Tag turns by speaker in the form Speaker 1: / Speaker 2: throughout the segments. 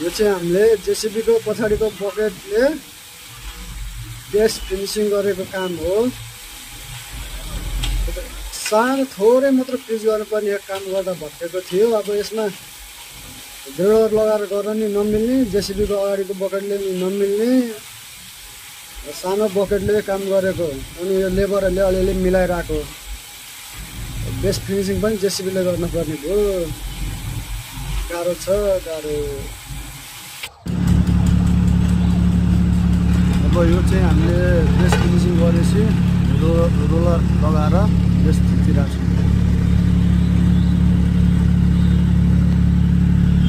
Speaker 1: यो चाहिँ हामीले जेसीबी को पछाडिको बकेटले बेस फिनिसिङ गरेको काम हो। सानो थोरै मात्र पिच गर्नुपर्ने काम गर्दा भत्केको थियो। अब यसमा ड्रिलर लगाएर गर्न नि नमिल्ने, जेसीबी को अगाडिको बकेटले नमिल्ने, सानो बकेटले काम गरेको। अनि यो लेबरहरूले अलिअलि मिलाइरहेको। बेस फिनिसिङ पनि जेसीबीले गर्नुपर्ने भयो। गाह्रो छ, गाह्रो। अब यो चाहिँ हामीले बेस फिनिसिङ गरेपछि रोलर लगाएर बेस खिचिरहेको छु।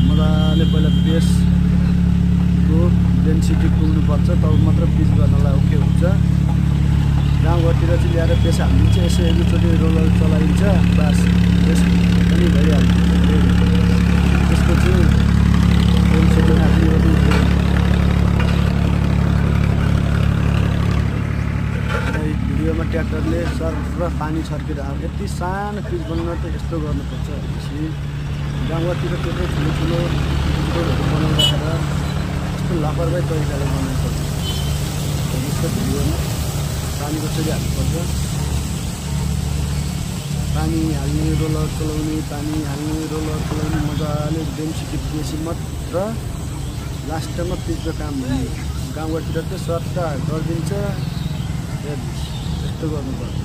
Speaker 1: मजाले पहिला बेसको डेन्सिटी पुग्नुपर्छ, तब मात्र पिच गर्नलाई ओके हुन्छ। गाउँघरतिर चाहिँ ल्याएर बेस हालिदिन्छ, यसो एकचोटि रोलर चलाइन्छ, बास बेस पनि भइहाल्छ। त्यसको चाहिँ डेन्सिटी माथि भिडियोमा ट्र्याक्टरले सर पानी छर्किरहेको। यति सानो पिच बनाउन त यस्तो गर्नुपर्छ। गाउँघरतिर त्यत्रो ठुलो पिचहरू बनाउँदाखेरि यस्तो लापरवाही तरिकाले बनाउनुपर्छ। यस्तो भिडियोमा पानी कसरी हाल्नुपर्छ, पानी हाल्ने, रोलर चलाउने, पानी हाल्ने, रोलर चलाउने, मजाले डेन्सिटी पुगेपछि मात्र लास्टमा पिचको काम हुने। गाउँघरतिर त सर्ट गरिदिन्छ, यस्तो गर्नुपर्छ।